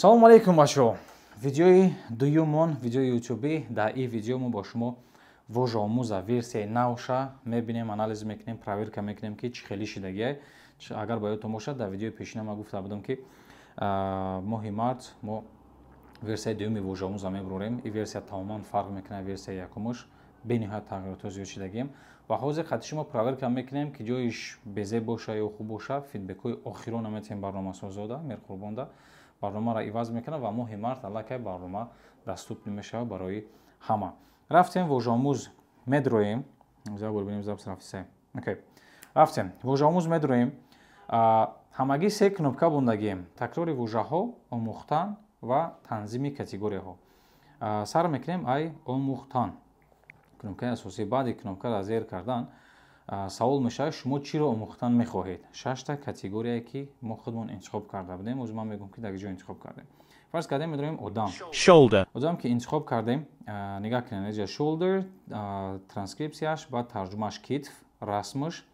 Салому алейкум, бачаҳо. Видеои дуюмон, видеои ютубӣ. Дар ин видео мо бо шумо вожаомӯза версияи навша мебинем, анализ мекунем, проверка мекунем, ки чӣ хеле шидагиай. Агар ба ёдтон бошад, дар видеои пешина ман гуфта будам, ки моҳи март мо версияи дуюми вожаомӯза мебурорем. Ин версия тамоман фарқ мекунад версияи якумаш, бениҳоят тағйиротҳо зиёд шидагием ва ҳозир қати шумо проверка мекунем, ки ҷоиш безеб боша ё хуб боша. Фидбекҳои охирона метиҳем барномасозода, Мирқурбонда. Барномаро иваз мекунад ва моҳи март аллакай барнома доступный мешавад барои ҳама. Рафтем, вожаомӯз медроем. Бинем, запись рафтиса. Окей, рафтем, вожаомӯз медроем. Ҳамагӣ се кнопка бундагием: такрори вожаҳо, омӯхтан ва танзими категорияҳо. Сар мекунем ай омӯхтан, кнопкаи асосӣ. Баъди кнопкаро зер кардан савол мешавад: шумо чиро омӯхтан мехоҳед? Шашта категорияе, ки мо худмон интихоб карда будем. Оз ман мегӯм, ки дар ҷо интихоб кардем. Фарз кардем, медонем, одам. Shoulder. Одам ки интихоб кардем, нигаҳ кунед, инҷа shoulder, транскрипсияш, баъд тарҷумааш китф, расмаш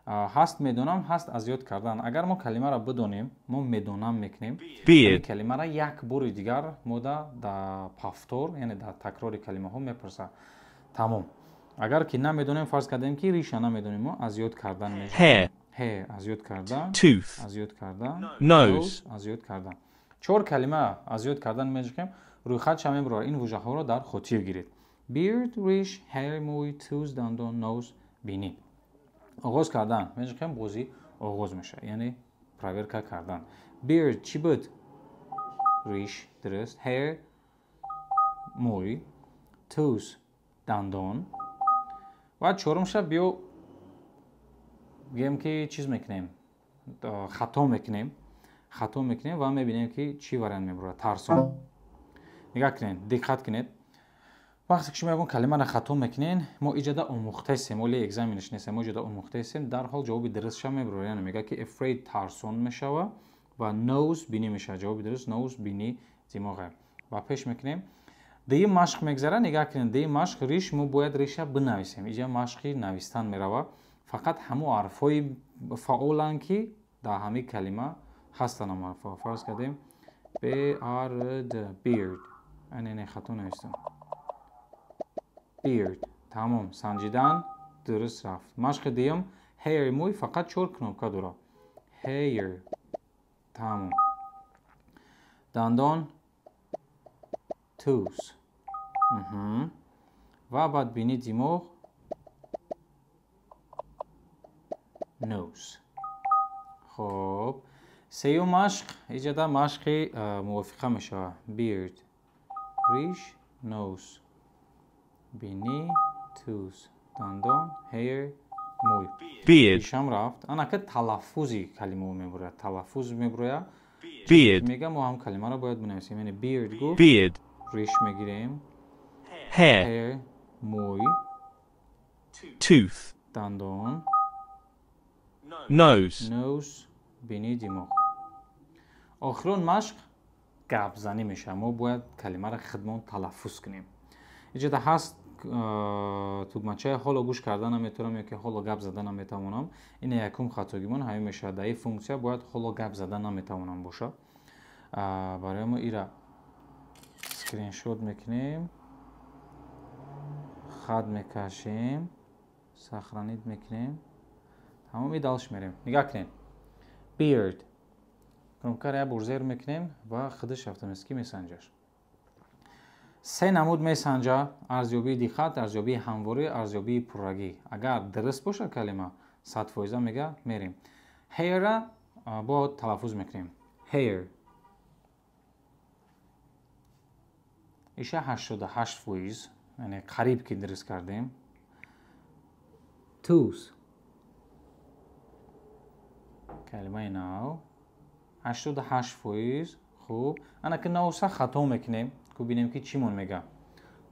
ҳаст. Медонам ҳаст, аз ёд кардан. Агар мо калимаро бидонем, мо медонам мекунем. Beard. Калимаро як бори дигар мода дар повтор, яъне дар такрори калимаҳо мепурсад, тамом. Агар ки намедонем, фарз кардем, ки риша намедонем, мо аз ёд кардан мешавад. Hair. Hair, аз ёд кардан. Tooth. Аз ёд кардан. Nose. Аз ёд кардан. Чор калима аз ёд кардан меҷиқем, рӯйхатша мебурад. Ин вожаҳоро дар хотир гиред: beard, риш, hair, мӯй, tooth, дандон, nose, бинӣ. Оғоз кардан меҷиқем, бозӣ оғоз мешавад, яъне проверка кардан. Beard чӣ буд? Риш, дуруст. Hair, мӯй, tooth, дандон. Ва чорумша биё гӯем, ки чиз мекунем, хато мекунем, хато мекунем ва мебинем, ки чӣ вариант мебурад. Тарсон. Нигаҳ кунед, диққат кунед: вақте ки шумо ягон калимаро хато мекунед, мо иҷода омӯхтаистем, оли экзаменш нестем, мо иҷода омӯхтаистем, дарҳол ҷавоби дурустша мебурад. Яъне мегӯяд, ки afraid тарсон мешава ва nose бинӣ мешавад. Ҷавоби дуруст nose, бинӣ, димоғе. Ва пеш мекунем. Дуюм машқ мегзара. Нигаҳ кунед, дуюм машқ риш. Мо бояд риша бинависем. Иҷа машқи навистан мерава. Фақат ҳамун ҳарфҳои фаъоланд, ки дар ҳамин калима ҳастанд, ҳам ҳарфҳо. Фарз кардем, b r d, beard. Не, не, хато навистам. Beard, тамом. Санҷидан дуруст рафт. Машқи дуюм hair, мӯй. Фақат чор кнопка дорад. Hair, тамом. Дандон tooth ва баъд бини, димоғ nose. Хоб, сеюм машқ иҷода машқи мувофиқа мешавад: beard, риш, nose, бинӣ, tooth, дандон, hair, мӯй. Beard. Ришам рафт. Анака талаффузи калимао мебурояд, талаффуз мебурояд. Beard. Мега, мо ҳам калимаро бояд бинависем. Яъне beard гуфт. Beard. Риш мегирем. Hair. Hair, мӯй. Tooth. Дандон. Nose. Nose, бинӣ, димоғ. Охирон машқ гапзанӣ мешавад. Мо бояд калимаро худмон талаффуз кунем. Иҷода ҳаст тугмачаи ҳоло гӯш карда наметавонам ё ки ҳоло гап зада наметавонам. Ин якум хатогимон ҳамин мешавад. Дар ин функсия бояд ҳоло гап зада наметавонам бошад. Барои мо ира скриншот мекунем, хат мекашем, сохранить мекунем, тамом. И дальше мерем. Нигаҳ кунед, beard, кнопкаро як бор зер мекунем ва худаш автоматически месанҷаш. Се намуд месанҷа: арзёбии диққат, арзёбии ҳамворӣ, арзёбии пуррагӣ. Агар дуруст бошад калима, 100% мега. Мерем, hair-а бо талаффуз мекунем. Hair, иша 88%, яъне қариб ки дуруст кардем. Tooth, калимаи нав, 88%. Хуб, ана ки nose-а хато мекунем, ку бинем, ки чӣ мон мега.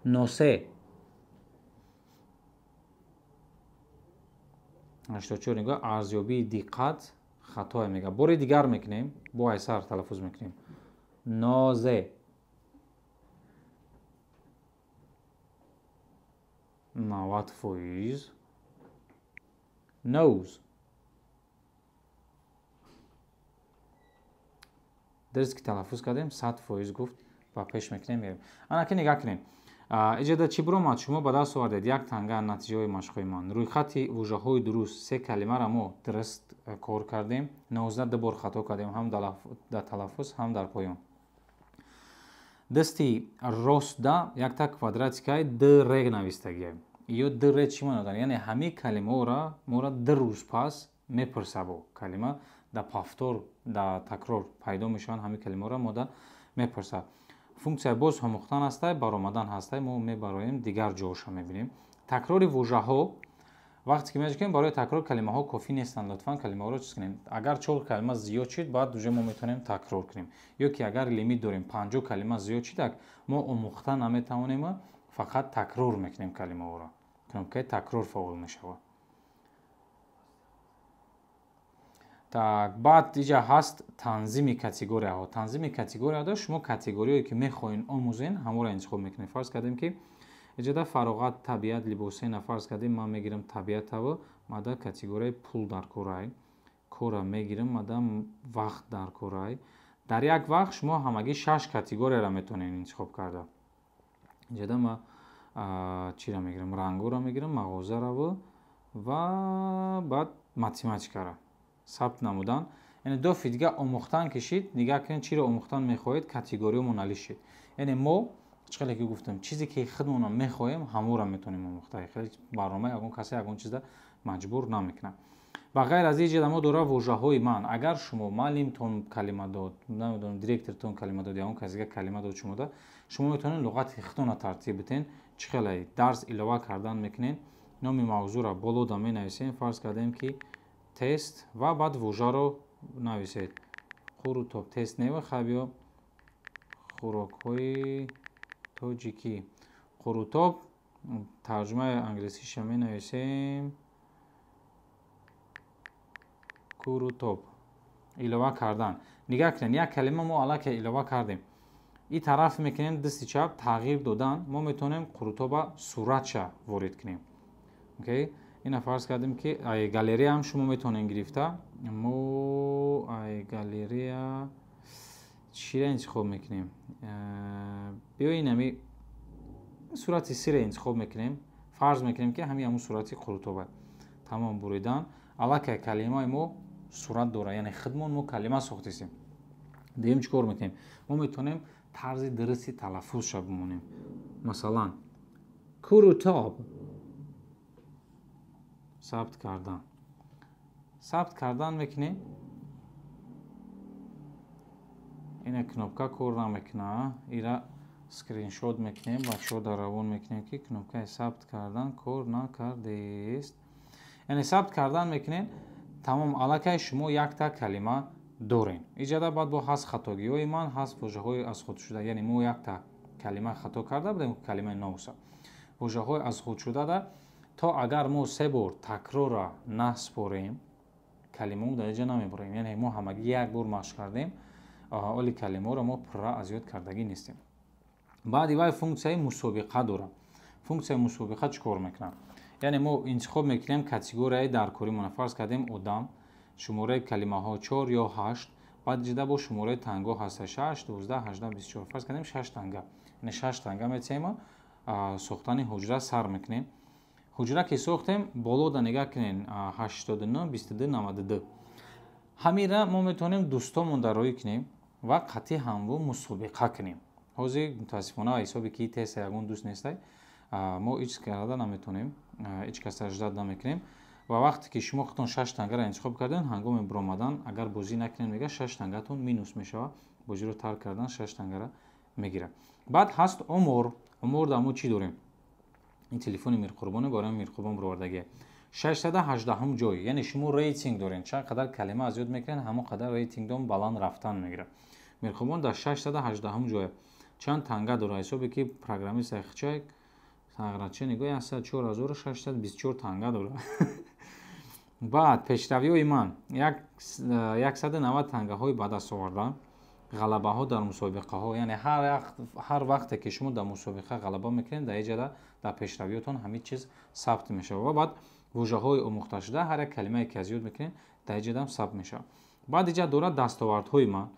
Nose, 84. Нигоҳ, арзёбии диққат хатое мега. Бори дигар мекунем, бо айсар талаффуз мекунем. Nose, 90%. Nose. Дуруст ки талаффуз кардем, 100% гуфт ба пеш мекунем, мерем. Ана ки нигоҳ кунем. Иҷода чӣ биромад? Шумо ба даст овардед як танга натиҷаҳои машқҳои ман. Рӯйхати вожаҳои дуруст се калимаро мо дуруст кор кардем, 19 бор хато кардем, ҳам дар талаффуз, ҳам дар поён. Дасти ростда якта квадратикаи д р навистагия. Ё д р чӣ маъно дорад? Яъне ҳамин калимаҳоро моро 2 рӯз пас мепурсабо. Калима дар повтор, дар такрор пайдо мешаванд, ҳамин калимаҳоро мо да мепурсад. Функсияи боз омӯхтан ҳастай, баромадан ҳастай, мо мебароем, дигар ҷоҳоша мебинем. Такрори вожаҳо вақте ки меҷӯем, барои такрор калимаҳо кофӣ нестанд, лутфан калимаҳоро чиз кунем. Агар 4 калима зиёд шид, баъд уже мо метавонем такрор кунем. Ё ки агар лимит дорем, 50 калима зиёд шид, мо омӯхта наметавонем, фақат такрор мекунем калимаҳоро. Кнопкаи такрор фаъол мешавад. Так, баъд иҷа ҳаст танзими категорияҳо. Танзими категорияҳо шумо категорияе ки мехоҳед омӯзен, ҳамонро интихоб мекунед. Фарз кардем ки иҷода фароғат, табиат, либосена, фарз кардем ман мегирам табиатаво, мада категорияи пул дар корай, кора мегирам, мада вақт дар корай. Дар як вақт шумо ҳамагӣ 6 категорияро метавонед интихоб карда. Иҷода ман чиро мегирам? Рангоро мегирам, мағозараво ва баъд математикаро. Сабт намудан, яъне дофи дига омӯхтан кишид, нигоҳ кунед чиро омӯхтан мехоҳед, категориямон алишид. Яъне мо чӣ хеле ки гуфтам, чизе ки худмонам мехоҳем, ҳамонро метавонем омӯхта. Хеле барнома ягон касе ягон чизда маҷбур намекунад. Ба ғайр аз ин ҷида мо дора вожаҳои ман. Агар шумо муаллимтон калима дод, намедонам, директортон калима дод, ягон касе дига калима дод шумода, шумо метавонед луғати худтонро тартиб бидиҳед. Чӣ хеле дарс илова кардан мекунед, номи мавзӯъро болода менависем, фарз кардем ки тест ва баъд вожаро нависед. Қурутоб тест нева хабиё хӯрокҳои тоҷикӣ. Қурутоб тарҷумаи англисиша менависем. Курутоб. Илова кардан. Нигоҳ кунед, як калима мо аллакай илова кардем. Ин тараф мекунем дасти чап тағйир додан, мо метавонем қурутоба суратша ворид кунем. Окей? Ина фарз кардем ки ай галерея ҳам шумо метавонед гирифта. Мо ай галерея чиро интихоб мекунем? Биёин ҳами сурати сиро интихоб мекунем. Фарз мекунем ки ҳами ҳамун сурати қурутоба. Тамом буридан. Аллакай калимаи мо сурат дорад, яъне худмон мо калима сохтесем. Дуюм чӣ кор мекунем? Мо метавонем тарзи дурусти талаффузша бимонем. Масалан, курутоб. Сабт кардан. Сабт кардан мекунем. Ина кнопка кор намекунад. Ира скриншот мекунем, бачаҳо дар равон мекунем ки кнопкаи сабт кардан кор накардест. Яъне сабт кардан мекунем, тамом аллакай шумо якта калима доред. Иҷода баъд бо ҳаст хатогиҳои ман, ҳаст вожаҳои аз худ шуда. Яъне мо якта калима хато карда будем, калимаи ноуса. Вожаҳои аз худ шудада то агар мо 3 бор такрорро наспорем, калимаро дар инҷа намебарем. Яъне мо ҳамагӣ як бор машқ кардем, оли калимаро мо пурра аз ёд кардагӣ нестем. Баъди вай функсияи мусобиқа дорад. Функсияи мусобиқа чӣ кор мекунад? Яъне мо интихоб мекунем категорияи даркоримона. Фарз кардем одам, шумораи калимаҳо 4 ё 8, баъд ҷида бо шумораи танго ҳаста 6, 12, 18, 24. Фарз кардем 6 танга. Яъне 6 танга метиҳем, сохтани ҳуҷра сар мекунем. Ҳуҷра ки сохтем, болода нигоҳ кунед 89, 22, 92. Ҳамира мо метавонем дӯстомон дароӣ кунем ва қатъи ҳамву мусобиқа кунем. Ҳозир мутаассифона ҳисоби ки теста ягон дӯст нестай, мо ҳеҷ карда наметавонем, ҳеҷ кас таҷдид намекунем. Ва вақте ки шумо худтон 6 тангаро интихоб кардед, ҳангоми биромадан агар бозӣ накунед, мега 6 тангатон минус мешавад. Бозиро тарк кардан 6 тангара мегирад. Баъд ҳаст омор. Омор дар мо чӣ дорем? Ин телефони Мирқурбоне, барои Мирқурбон бировардагие. 618 ҷой. Яъне шумо рейтинг доред. Чанд қадар калима аз ёд мекунед, ҳамон қадар рейтингдон баланд рафтан мегирад. Мирқурбон дар 618 ҷой. Чанд танга дорад? Ҳисобе ки программист Айхчай Сағрача нигоҳ 104624 танга дорад. Баъд пешравиҳои ман 190 тангаҳои ба даст оварда, ғалабаҳо дар мусобиқаҳо, яъне ҳар вақте ки шумо дар мусобиқа ғалаба мекунед, дар иҷода дар пешравиётон ҳамин чиз сабт мешавад. Ва баъд вожаҳои омӯхташуда, ҳар як калимае ки аз ёд мекунед, дар иҷодам сабт мешавад. Баъд иҷа дорад дастовардҳои ман.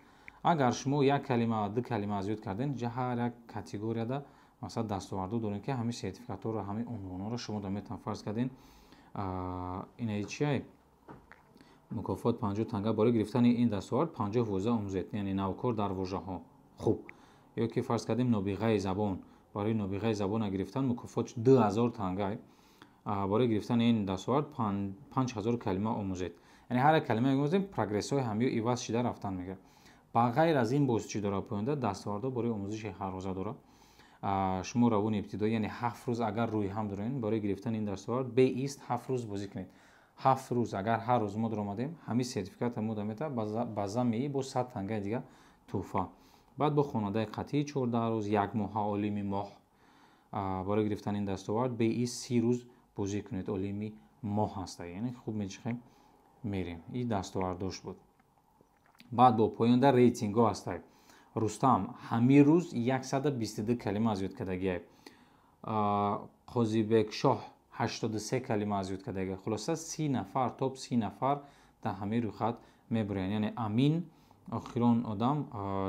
Агар шумо як калима, ду калима аз ёд карден, ҷа ҳар як категорияда масалан дастовардо дорем, ки ҳамин сертификатҳоро, ҳамин унвонҳоро шумо да метавон. Фарз кардем, инаи чиай? Мукофот 50 танга барои гирифтани ин дастовард 50 вожа омӯзед, яъне навкор дар вожаҳо. Хуб, ё ки фарз кардем, нобиғаи забон, барои нобиғаи забона гирифтан мукофот 2000 танга, барои гирифтани ин дастовард 5000 калима омӯзед. Яъне ҳар як калима омӯзем, прогрессҳои ҳамиё иваз шида рафтан мегирад. Ба ғайр аз ин боз чӣ дорад поёнда? Дастовардҳо барои омӯзиши ҳаррӯза дорад. Шумо равони ибтидоӣ, яъне 7 рӯз агар рӯи ҳам дорем, барои гирифтани ин дастовард беист 7 рӯз бозӣ кунед. 7 рӯз агар ҳар рӯз мо даромадем, ҳамин сертификата мо метавад, ба замии бо 100 тангаи дига тӯҳфа. Баъд бо хонандаи қатъӣ 14 рӯз, як моҳа олими моҳ, барои гирифтани ин дастовард беист 30 рӯз бозӣ кунед, олими моҳ ҳаста. Яъне хуб мечихем, мерем. Ин дастовардош буд. Баъд бо поёнда рейтингҳо ҳастай. Рустам ҳамин рӯз 122 калима аз ёд кардагиай, Қозибекшоҳ 83 калима аз ёд кардагиай. Хулоса, 30 нафар, топ 30 нафар дар ҳамин рӯйхат мебурянд. Яъне Амин охирон одам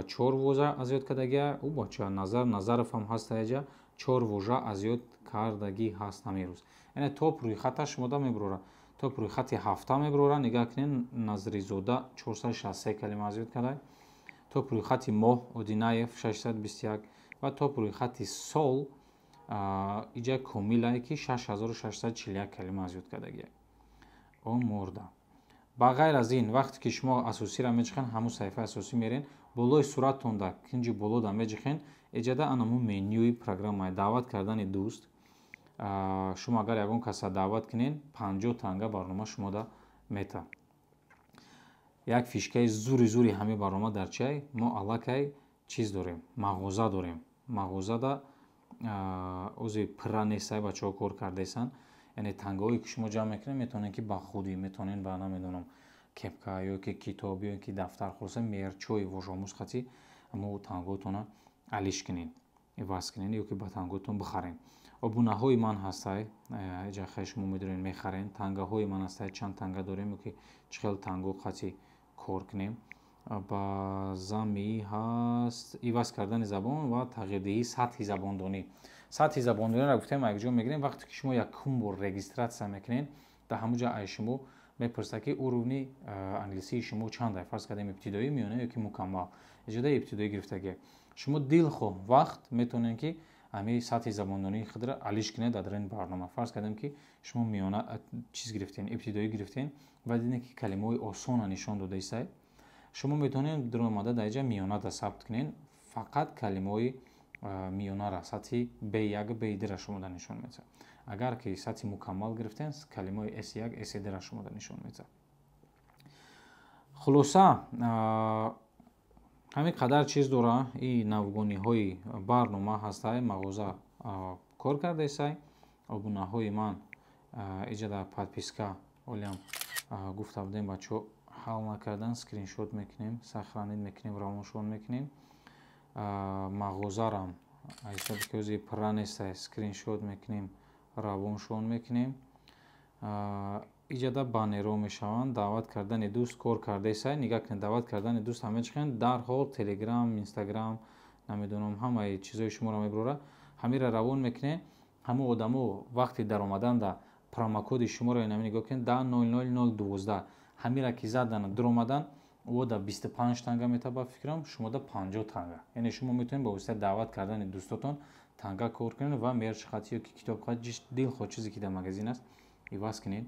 чор вожа аз ёд кардагиай. Ӯ бача Назар Назаров ҳам ҳаста, яҷа чор вожа аз ёд кардагӣ ҳаст ҳамин рӯз. Яъне топ рӯйхата шумода мебурора, топ рӯйхати ҳафта мебурора. Нигаҳ кунед, Назризода 463 калима аз ёд кардай. Топ рӯйхати моҳ Одинаев 621 ва топ рӯйхати сол иҷа Комилае, ки 6641 калима аз ёд кардагия оморда. Ба ғайр аз ин, вақте ки шумо асосиро меҷихен, ҳамун саҳифаи асосӣ мерен, болои суратонда кунҷи болода меҷихен, эҷада анамун менюи программаи даъват кардани дӯст. Шумо агар ягон каса даъват кунен, 50 танга барнома шумода мета. Як фишкаи зури зури ҳамин барнома дар чиай? Мо аллакай чиз дорем, мағоза дорем. Мағозада ози пурра нестай, бачаҳо кор кардаистанд. Яъне тангаҳое ки шумо ҷамъ мекунед, метавонед ки ба худӣ, метавонед ба, намедонам, кепка ё ки китоб ё ки дафтар, хулоса мерчои вожаомӯз хати ҳамо тангаҳотона алиш кунед, иваз кунед ё ки ба тангаҳотон бихаред. Обунаҳои ман ҳастай, иҷа хай шумо медонед, мехаред. Тангаҳои ман ҳастай, чанд танга дорем ё ки чӣ хел танго хати кор кунем. Ба зами ҳаст иваз кардани забон ва тағйирдиҳии сатҳи забондонӣ. Сатҳи забондониро гуфтем, якҷо мегирем. Вақте ки шумо якум бор регистрация мекунед, дар ҳамон ҷо ай шумо мепурсад, ки уровни англисии шумо чанд ай. Фарз кардем, ибтидоӣ, миёна ё ки мукаммал. Иҷодаи ибтидоӣ гирифтагӣ, шумо дилхоҳ вақт метавонед, ки ҳамин сатҳи забондонии худро алиш кунед дар ин барнома. Фарз кардем, ки шумо миёна чиз гирифтен, ибтидоӣ гирифтен ва дидем, ки калимаҳои осона нишон додаистай, шумо метавонед даромада дар инҷа миёнада сабт кунед, фақат калимаҳои миёнара, сатҳи B1, B2-ра шумода нишон медиҳад. Агар ки сатҳи мукаммал гирифтен, калимаҳои S1, S2-ра шумода нишон медиҳад. Хулоса, ҳамин қадар чиз дора. И навгониҳои барнома ҳастай, мағоза кор кардаистай, обунаҳои ман иҷа дар подписка олиам гуфта будем, бачаҳо ҳал накардан, скриншот мекунем, сохранить мекунем, равоншон мекунем. Мағозарам ҳисоби ки ози пурра нестай, скриншот мекунем, равоншон мекунем. Иҷада баннерҳо мешаванд. Даъват кардани дӯст кор кардаисай. Нигаҳ кунед, даъват кардани дӯст ҳама чихен дарҳол Телеграм, Инстаграм, намедонам, ҳамаи чизҳои шуморо мебурора. Ҳамира равон мекунед, ҳамон одамо вақти даромадан да промокоди шуморо инами нигоҳ кунед, 1000012, ҳамира ки задан дуромадан, ӯ да 25 танга метава, ба фикрам, шумо да 50 танга. Яъне шумо метавонед ба воситаи даъват кардани дӯстотон танга кор кунед ва мерч хати ё ки китоб хати, дилхоҳ чизе ки дар магазин аст, иваз кунед,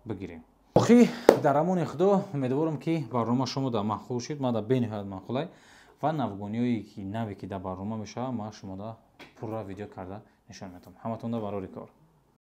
бигирем. Охи, дар амони Худо. Умедворам, ки барнома шумо да маъқул шуд, ман да бениҳоят маъқулай ва навгониҳое ки наве ки дар барнома мешавад, ман шумода пурра видео карда нишон медиҳам. Ҳаматонда барори кор.